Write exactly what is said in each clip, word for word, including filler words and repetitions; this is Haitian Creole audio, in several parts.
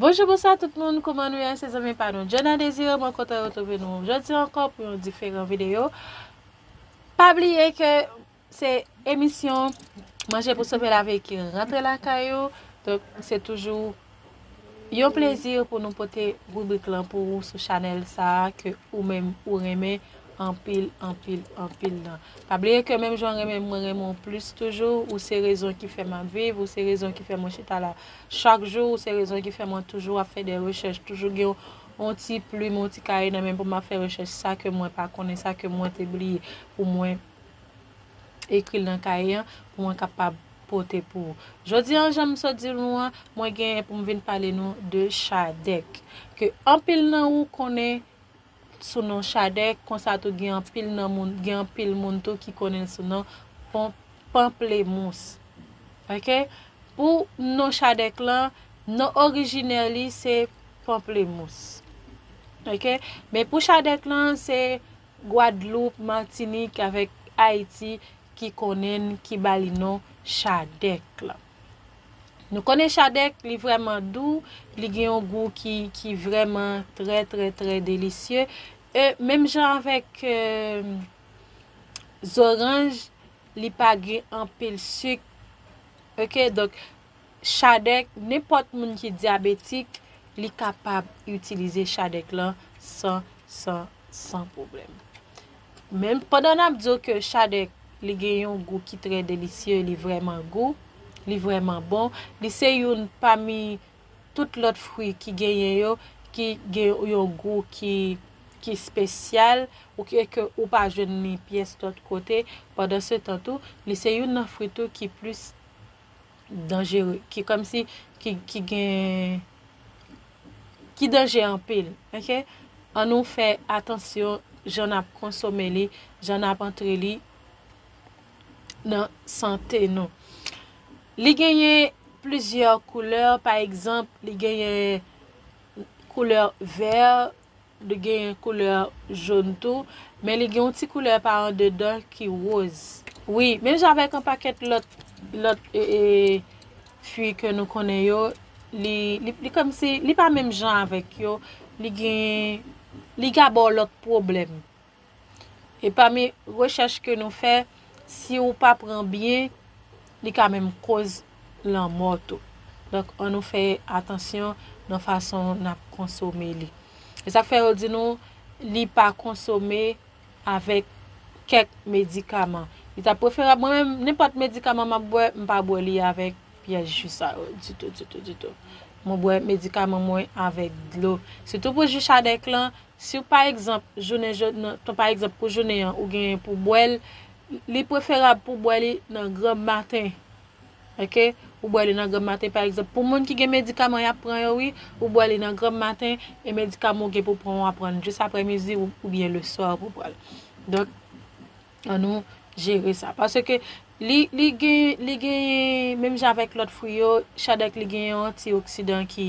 Bonjou, bonswa tout moun, kòman nou ye? Se zanmi pa nou Jana Désiré, mwen kontan retwouve nou jodi ankò pou yon diferan videyo. Pa bliye ke se emisyon Manje pou sove lavi ki rantre lakay ou. Donk, se toujou yon plezi pou nou pote ribrik lan pou ou sou chanèl sa a ke ou menm ou renmen anpil, anpil, anpil nan. Pa bliye ke menm jan w renmen m, mwen renmen w plis toujou. Ou se rezon ki fè m ap viv, ou se rezon ki fè mwen chita la chak jou, ou se rezon ki fè mwen toujou ap fè de rechèch, toujou gen yon, yon ti plim, yon ti kaye nan men pou m ap fè rechèch, sa ke mwen pa konnen, sa ke mwen te bliye pou mwen ekri l nan kaye an, pou mwen kapab pote pou ou. Jodi an, jan m sot di nou an, mwen genyen pou m vin pale nou de Chadèk. Ke anpil nan ou konnen sou non Chadèk, konsa tou gen anpil nan moun, gen anpil moun tou ki konnen l sou non pon-, Panplemous. Oke? Pou non Chadèk lan, non orijinè li se Panplemous. Oke? Men pou Chadèk lan, se Gwadloup, Matinik avèk Ayiti ki konnen l, ki ba li non Chadèk lan. Nou konnen Chadèk, li vrèman dou, li gen yon gou ki, ki vrèman trè, trè, trè delisye. E menm jan avèk, e, zoranj, li pa gen anpil sik. Oke, donk, Chadèk, nenpòt moun ki dyabetik, li kapab itilize Chadèk lan san, san, san pwoblèm. Men pandan n ap di w ke Chadèk, li gen yon gou ki trè delisye, li vrèman gou, li vrèman bon, li se youn pami tout lòt fwi ki genyen yo, ki gen yon gou ki, ki espesyal, ou ke, ke ou pa jwenn li pyès lòt kote. Pandan se tan tou, li se youn nan fwi tou ki plis danjere, ki kòmsi, ki, ki gen, ki danje anpil, oke? Ann nou fè atansyon jan n ap konsome li, jan n ap antre li nan sante nou. Li genyen plizyè koulè, pa egzanp, li genyen koulè vè, li genyen koulè jòn tou, men li gen yon ti koulè pa andedan ki woz. Wi, menm jan avèk yon pakèt lòt, lòt, e, e, fwi ke nou konnen yo, li, li, li kòmsi, li pa menm jan avèk yo, li gen, li ka ba w lòt pwoblèm. E pami rechèch ke nou fè, si ou pa pran byen, li ka menm koz lanmò tou. Donk, ann nou fè atansyon nan fason n ap konsome li. E sa k fè yo di nou, li pa konsome avèk kèk medikaman. Li ta preferab, mwen menm, nenpòt medikaman m ap bwè, m pa bwè li avèk pyès ji sa yo, ditou, ditou, ditou. Mwen bwè medikaman mwen avèk dlo. Sitou pou ji Chadèk lan, si w, pa egzanp, jounen jodi, nan, ton, pa egzanp, pou jounen an, ou genyen pou bwè l, li preferab pou bwè li nan granm maten. Oke? Ou bwè li nan granm maten, pa egzanp, pou moun ki gen medikaman y ap pran yo, wi, ou bwè li nan granm maten, e medikaman ou gen pou pran, w a pran l jis aprèmidi ou, oubyen leswa pou pran l. Donk, ann nou jere sa. Paske li, li gen, li genyen, menm jan avèk lòt fwi yo, Chadèk li genyen yon antioksidan ki,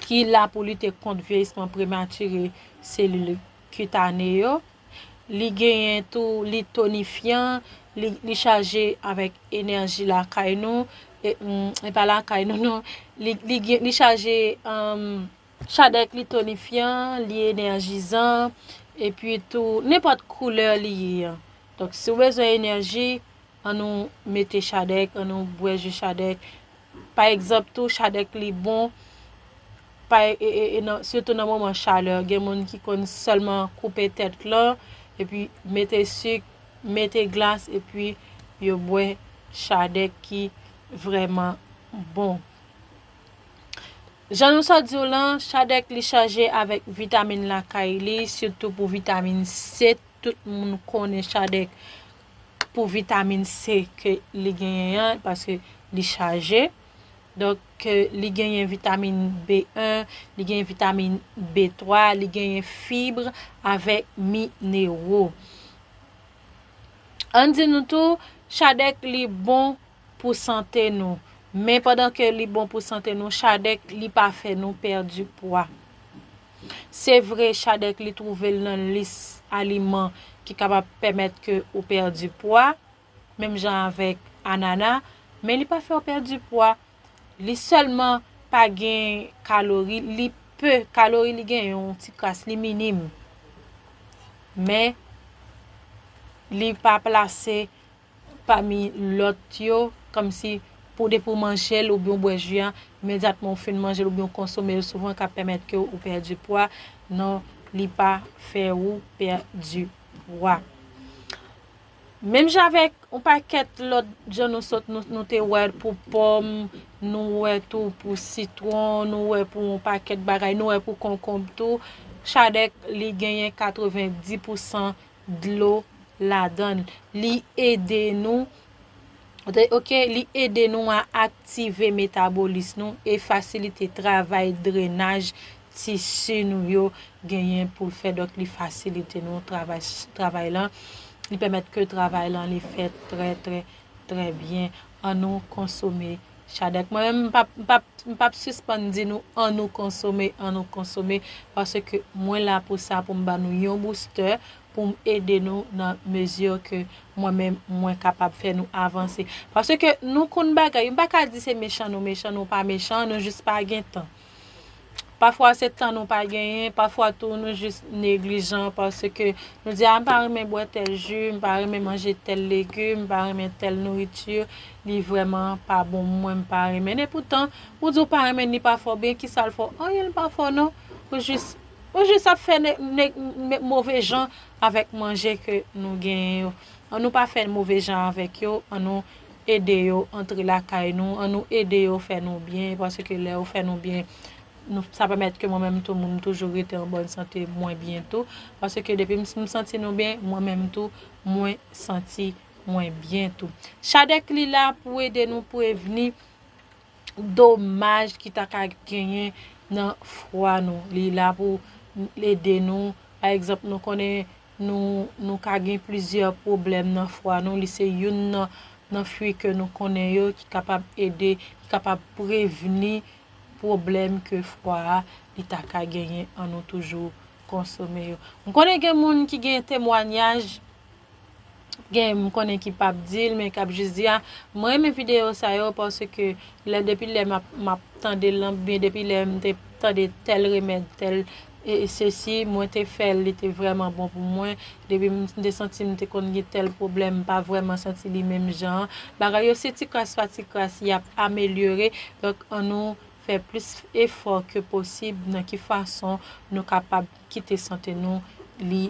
ki la pou lite kont vyeyisman prematire selil kitane yo. Li genyen tou, li tonifyan, li, li chaje avèk enèji lakay nou, e, mm, e pa lakay nou, non. Li, li gen, li chaje, um, Chadèk li tonifyan, li enèjizan, epi tou, nenpòt koulè li ye an. Donk, si w bezwen enèji, ann nou mete Chadèk, ann nou bwè ji Chadèk. Pa egzanp, tou, Chadèk li bon, pa, e, e, e nan, sitou nan moman chalè. Gen moun ki konn sèlman koupe tèt lan, epi mete sik, mete glas, epi yo bwè Chadèk ki vrèman bon. Jan nou sot di w lan, Chadèk li chaje avèk vitamin lakay li, sitou pou vitamin C. Tout moun konnen Chadèk pou vitamin C ke li genyen an, paske li chaje. Donk, ke li genyen vitamin B en, li genyen vitamin B twa, li genyen fib avèk minero. Ann di nou tou, Chadèk li bon pou sante nou. Men pandan ke li bon pou sante nou, Chadèk li pa fè nou pèdi pwa. Se vre, Chadèk li twouve l nan lis aliman ki kapab pèmèt ke ou pèdi pwa, menm jan avèk anana, men li pa fè w pèdi pwa. Li sèlman pa gen kalori, li pe kalori li gen yon ti kras, li minim. Men li pa plase pami lòt yo, kòmsi pou depi w manje l oubyen w bwè ji a, imedyatman w fin manje l oubyen w konsome l souvan, ka pèmèt ke w pèdi pwa. Non, li pa fè ou pèdi pwa. Menm jan avèk yon pakèt lòt jan nou sot, nou, nou te wè pou pòm, nou wè tou pou sitwon, nou wè pou yon pakèt bagay, nou wè pou konkonb tou. Chadèk, li genyen katrevenndis pousan dlo ladan l. Li ede nou, ok, li ede nou a aktive metabolis nou e fasilite travay drenaj tisi nou yo genyen pou l fè. Donk, li fasilite nou travay, travay lan. Li pèmèt ke travay lan li fèt trè, trè, trè byen. Annou konsome chadèk. Mwen menm, m p ap, m p ap, m p ap sispann di nou, annou konsome, annou konsome, paske mwen la pou sa, pou m ba nou yon booster, pou m ede nou nan mezi ke mwen menm, mwen kapab fè nou avanse. Paske nou konn bagay, m pa ka di se mechan nou mechan, nou pa mechan, nou jis pa gen tan. Pafwa se tan nou pa genyen, pafwa tou nou jis neglijan, paske nou di, a, m pa renmen bwè tèl ji, m pa renmen manje tèl legim, m pa renmen tèl nouriti, li vrèman pa bon pou mwen, m pa renmen. Epoutan, ou di w pa renmen, li pa fè w byen, kisa l fè w? Anyen, li pa fè w non. Ou jis, ou jis ap fè ne, ne, ne, move jan avèk manje ke nou genyen yo. Annou pa fè move jan avèk yo, annou ede yo antre lakay nou, annou ede yo fè nou byen, paske lè yo fè nou byen, nou, sa pèmèt ke mwen menm tou, m toujou rete an bòn sante, mwen byen tou. Paske depi m, m santi nou byen, mwen menm tou, mwen santi mwen byen tou. Chadèk li la pou ede nou prevni domaj ki ta ka genyen nan fwa nou. Li la pou ede nou. Pa egzanp, nou konnen nou, nou ka gen plizyè pwoblèm nan fwa nou. Li se youn nan, nan fwi ke nou konnen yo ki kapab ede, ki kapab prevni pwoblèm ke fwa a li ta ka genyen. Annou toujou konsome yo. M konnen gen moun ki gen temwanyaj, gen, m konnen ki p ap di l, men k ap jis di, a, mwen renmen videyo sa yo, paske lè, depi lè m ap, m ap tande l, oubyen depi lè m te tande tèl remèd, tèl, e, e sesi, mwen te fè l, li te vrèman bon pou mwen. Depi m te santi m te konn gen tèl pwoblèm, m pa vrèman santi li menm jan an. Bagay yo, se ti kras pa ti kras, y ap amelyore. Donk, annou fè plis efò ke posib nan ki fason nou kapab kite sante nou li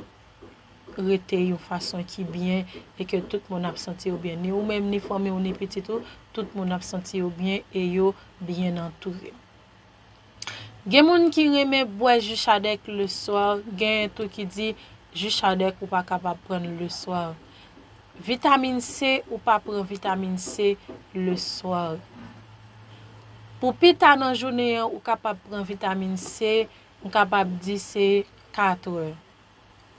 rete yon fason ki byen e ke tout moun ap santi yo byen. Ni ou menm, ni fanmi w, ni pitit ou, tout moun ap santi yo byen e yo byen antoure. Gen moun ki renmen bwè ji chadèk leswa, gen tou ki di ji chadèk ou pa kapab pran l leswa. Vitamin C, ou pa pran vitamin C leswa. Pou pi ta nan jounen an, ou kapab pran vitamin C, m kapab di se katrè.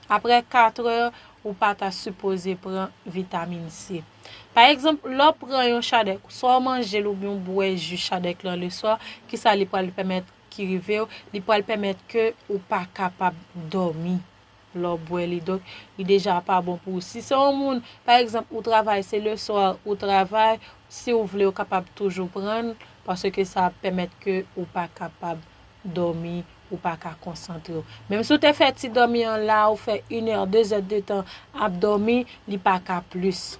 Apre katrè, ou pa ta sipoze pran vitamin C. Pa egzanp, lè w pran yon chadèk, swa w manje l oubyen w bwè ji chadèk lan leswa, kisa li pral pèmèt ki rive w? Li pral pèmèt ke ou pa kapab dòmi lè w bwè li. Donk, li deja pa bon pou ou. Si se yon moun, pa egzanp, ou travay se leswa, ou travay, si w vle, ou kapab toujou pran l, paske sa ap pèmèt ke ou pa kapab dòmi, ou pa ka konsantre w. Menm si w te fè ti dòmi an la, ou fè inè, dezè de tan ap dòmi, li pa ka plis.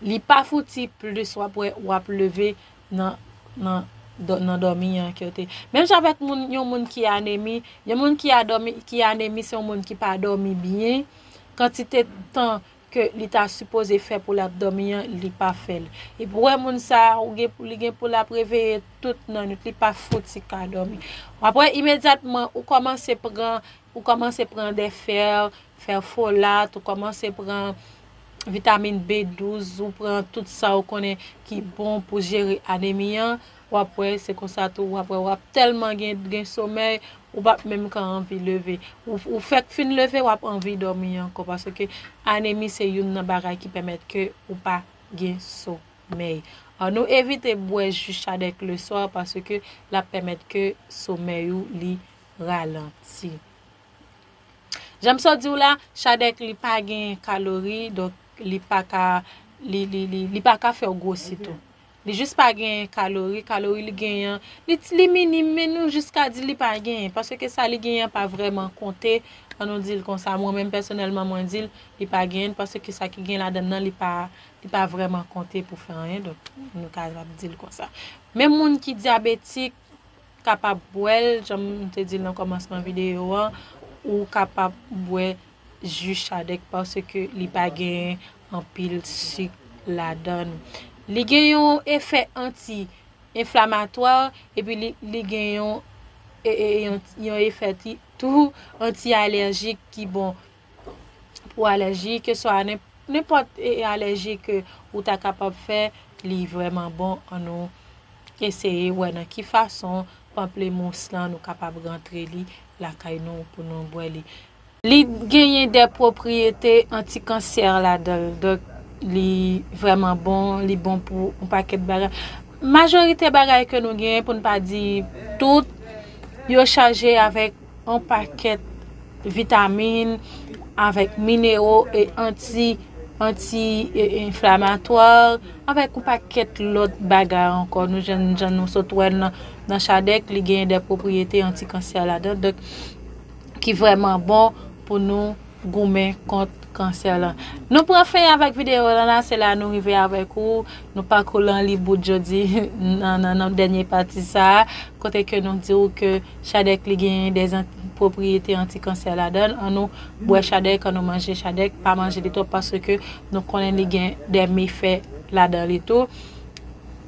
Li pa fouti plis, w ap wè, w ap leve nan, nan, dò- nan dòmi an ke w te. Menm jan avèk moun, yon moun ki anemi, yon moun ki a dòmi, ki anemi, se yon moun ki pa dòmi byen. Kantite tan ke li ta sipoze fè pou l ap dòmi an, li pa fè l. Epi w wè moun sa a, ou gen, li gen pou l ap reveye tout nan nwit, li pa fouti ka dòmi. W ap wè imedyatman ou kòmanse pran, ou kòmanse pran de fè, fè folat, ou kòmanse pran vitamin B douz, ou pran tout sa ou konnen ki bon pou jere anemi an, w ap wè se konsa tou, w ap wè w ap tèlman gen, gen somèy, ou p ap menm ka anvi leve. Ou, ou fèk fin leve, w ap anvi dòmi ankò, paske anemi se youn nan bagay ki pèmèt ke ou pa gen somèy. Annou evite bwè ji chadèk leswa, paske l ap pèmèt ke somèy ou li ralanti. Jan m sot di w la, chadèk li pa gen kalori, donk li pa ka, li, li, li, li pa ka fè w gwosi tou. Li jis pa gen kalori, kalori li genyen, li, li minim, men nou jis ka di li pa genyen, paske sa li genyen pa vrèman konte, an nou di l konsa. Mwen menm pèsonèlman, mwen di l, li pa genyen, paske sa ki gen ladan l nan, li pa, li pa vrèman konte pou fè anyen, donk, nou kapab di l konsa. Men moun ki dyabetik, kapab bwè l, jan m te di l nan kòmansman videyo an, ou kapab bwè ji chadèk paske li pa gen anpil sik ladan l. Li gen yon efè anti-enflamatwa, epi li, li gen yon, e, e, yon, yon efè ti, tou anti-alèjik ki bon pou alèji, keswa nen-, nenpòt, e, e, alèji ke ou ta kapab fè, li vrèman bon. An nou eseye wè nan ki fason panplemous lan nou kapab rantre li lakay nou pou nou bwè li. Li genyen de pwopriyete antikansè ladan l. Donk, li vrèman bon, li bon pou yon pakèt bagay. Majorite bagay ke nou genyen, pou n pa di tout, yo chaje avèk yon pakèt vitamin, avèk minero e anti, anti, e, enflamatwa, avèk yon pakèt lòt bagay ankò. Nou jan, jan nou sot wè l nan, nan chadèk, li genyen de pwopriyete antikansè ladan, donk, ki vrèman bon pou nou goumen kont kansè lan. Nou pran fen avèk videyo lan la, se la nou rive avèk ou. Nou pa kou lan li bout jodi nan, nan, nan dènye pati sa a, kote ke nou di w ke chadèk li genyen de an-, pwopriyete antikansè ladan l. An nou bwè chadèk, an nou manje chadèk, pa manje li twòp paske nou konnen li gen de mefè ladan li tou.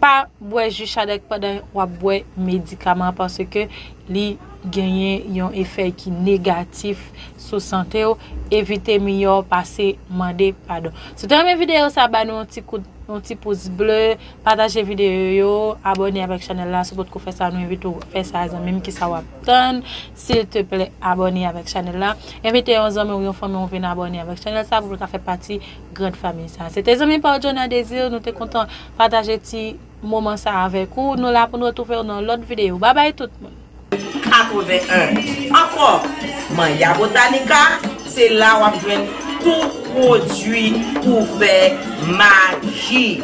Pa bwè ji chadèk pandan w ap bwè medikaman paske li genyen yon efè ki negatif sou sante w. Evite miyò pase mande padon. Si w te renmen videyo sa, ba nou yon ti kout, yon ti pous ble, pataje videyo yo, abòne avèk chanèl la. Si w potko fè sa, nou envite w fè sa, zanmi m, kisa w ap tann? Silteplè, abòne avèk chanèl la. Envite yon zanmi w, yon fanmi w vin abòne avèk chanèl sa pou l ka fè pati grand fanmi sa. Se te zanmi pa w Jonah Désir, nou te kontan pataje ti moman sa avèk ou. Nou la pou n retwouve w nan lòt videyo. Babay tout moun. Katreven en. Ankò, Manya Botanica, se la w ap jwenn tout pwodui pou fè maji.